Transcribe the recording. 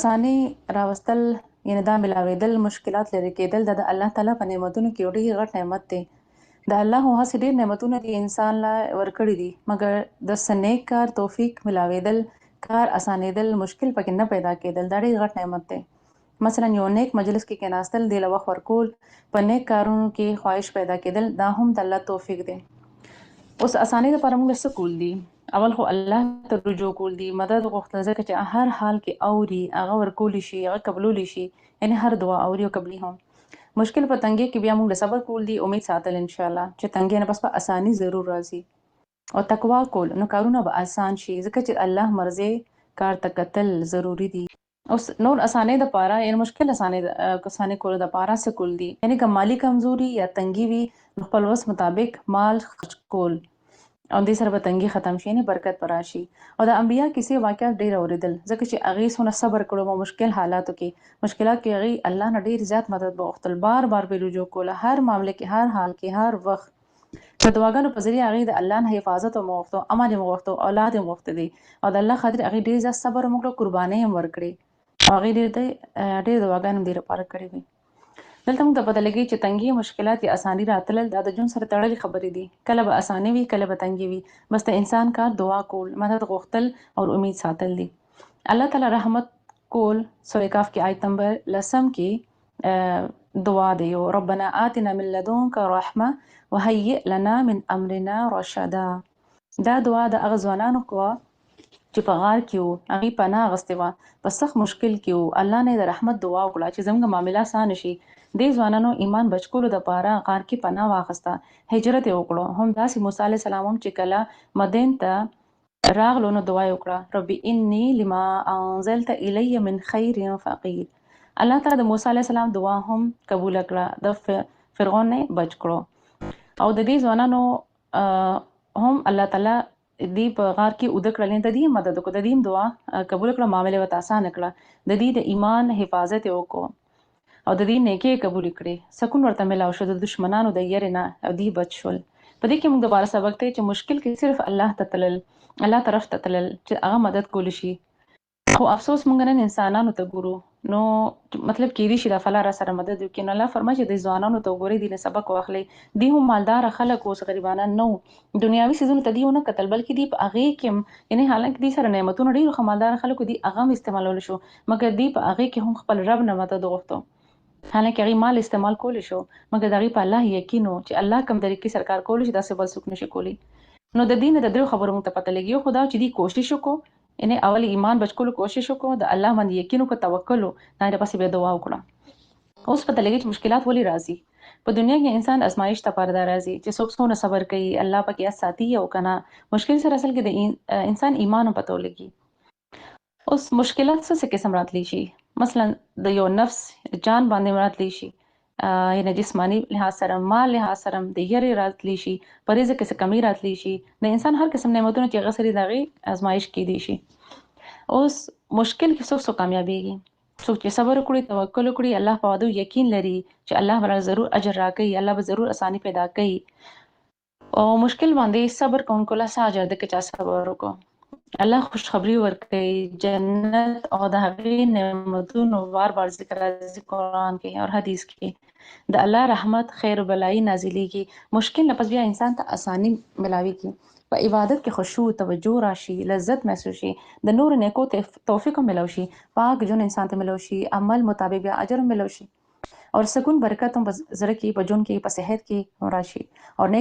اساني راوستل، یعنی دا ملاوېدل، مشکلات لرې کېدل، دا د الله تعالی په نعمتونو کې یو ډېر غټ نعمت دی. د الله خو هسې ډېر نعمتونه دي انسان له ورکړي دي، مګر د څه نیک کار توفیق ملاوېدل، کار اسانېدل، مشکل پکې نه پیدا کېدل، دا ډېر غټ نعمت دی. مثلا یو نیک مجلس کې کېناستل، دې له وخت ورکول، په نیک کارونو کې خواهش پیدا کېدل، دا هم د الله توفیق دی. اوس اسانۍ لپاره موږ څه کول دي؟ اول خو الله ته رجوع کول دي، مدد غوښتل، ځکه چې هر حال کې اوري، هغه ورکولی شي، هغه قبلولی شي، یعنی هر دعا اوري او قبلي هم. مشکل په تنګي کې بیا موږ له صبر کول دي، امید ساتل ان شاء الله چې تنګي نه پس به اساني ضرور راځي، او تقوا کول، نو کارونه به اسان شي، ځکه چې الله مرضی کار ته کتل ضروري دي. اوس نور اسانۍ د پاره، یعنی مشکل اسانۍ اسانۍ کولو د پاره څه کول دي؟ یعنی که مالی کمزوري یا تنګي وي، نو خپل وس مطابق مال خرچ کول، او دې سره به تنګي ختم شي، یعنی برکت به راشي. او د انبیا کیسې واقعات ډېر اورېدل، ځکه چې هغې څونه صبر کړو په مشکل حالاتو کې، مشکلات کې هغې الله نه ډېر زیات مدد وغوښتل، بار بار به رجوع کوله، هر معاملې کې، هر حال کې، هر وخت د دعاګانو په ذریعه هغې د الله نه حفاظت هم وغوښتو، امن یې وغوښتو، اولاد یې غوښتی دی، او د الله خاطر هغې ډېر زیات صبر هم وکړو، قربانۍ هم ورکړې، او هغې ډېر ډېر دعاګانې هم دې لپاره کړې وې. دلته موږ ته پته لګي چې تنګي، مشکلات یا اساني راتلل، دا د ژوند سره تړلې خبرې دي. کله به اساني وي، کله به تنګي وي، بس د انسان کار دعا کول، مدد غوښتل او امید ساتل دي. الله تعالی رحمت کول، سورې کاف کې آیت نمبر لسم کې دعا دی یو، ربنا آتنا من لدنک رحمه وهیئ لنا من امرنا رشدا. دا دعا د هغه ځوانانو کوه چې په غار کې وو، هغې پناه اخیستې وه، په سخت مشکل کې وو، الله نه یې د رحمت دعا وکړه چې زموږ معامله اسانه شي. دې ځوانانو ایمان بچ کولو دپاره غار کې پناه واخیسته، هجرت یې وکړو. هم داسې موسی علیه السلام هم چې کله مدین ته راغلو نو دعا یې وکړه، رب انی لما انزلت الی من خیر فقیر. الله تعالی د موسی علیه السلام دعا هم قبوله کړه، د فرعون نه بچ کړو. او د دې ځوانانو هم الله تعالی دی په غار کې اوده کړل، د دې مدد وکړو، د دې دعا قبول کړه، معاملې ورته اسانه کړه، د دې د ایمان حفاظت یې وکړو، او د دې نیکۍ قبول کړې، سکون ورته ملاو شو د دشمنانو د یرې نه، او دی بچ شول. په دې کې موږ دپاره سبق دی چې مشکل کې صرف الله ته تلل، الله طرف ته تلل چې هغه مدد کولی شي. خو افسوس موږ نن انسانانو ته ګورو، نو مطلب کېدی شي دا فلا را سره مدد وکړي. نو الله فرمایي چې د ځوانانو ته وګورئ، دې نه سبق واخلئ. دی هم مالدار خلک اوس غریبانان نه وو، دنیاوي څیزونو ته دی ونه کتل، بلکې دی په هغې کې هم، یعنی حالانکه دی سره نعمتونه ډېر ښه مالدار خلکو دی هغه هم استعمالولی شو، مګر دی په هغې کې هم خپل رب نه مدد وغوښتو. حالانکه هغې مال استعمال کولی شو، مګر د هغې په الله یقین و چې الله کوم طریقې سره کار کولی شي، داسې بل څوک نشي کولی. نو د دې نه د دریو خبرو موږ ته پته لګي. یو خو دا چې دی کوشش وکړو، یعنی اول ایمان بچ کولو کوشش وکړو، د الله باندې یقین وکړو، توکل وکړو، دا نه پسې بیا دعا وکړه. اوس پته لګي چې مشکلات ولې راځي په دنیا کې. انسان ازمایش ته پرده راځي چې څوک څونه صبر کوي، الله پکې یاد ساتي او کنه. مشکل سره اصل کې د انسان ایمان هم پته ولګي. اوس مشکلات څه څه قسم راتلی شي؟ مثلا د یو نفس جان باندې راتلی شي، یعنی جسمانی لحاظ سره، مال لحاظ سره، د یرې راتلی شي، په رزق کې څه کمی راتلی شي، د انسان هر قسم نعمتونه چې هغه سره د هغې ازمایش کېدی شي. اوس مشکل کې څوک څوک کامیابیږي؟ څوک چې صبر وکړي، توکل وکړي، الله په وعدو یقین لري چې الله به ضرور اجر راکوي، الله به ضرور اساني پیدا کوي. او مشکل باندې صبر کوونکو له څه اجر دی؟ که چا صبر وکړو، الله خوشخبری ورکوي، جنت او د هغې نعمتونو بار بار ذکر راځي قرآن کې او حدیث کې، د الله رحمت، خیر او بلایي نازلېږي. مشکل نه پس بیا انسان ته اساني ملاویږي، په عبادت کې خشوع توجه راشي، لذت محسوس شي، د نورو نیکو توفیق هم ملاو شي، پاک ژوند انسان ته ملاو شي، عمل مطابق بیا اجر هم ملاو شي، او سکون برکت هم په زړه کې، په ژوند کې، په صحت کې راشي، او نیک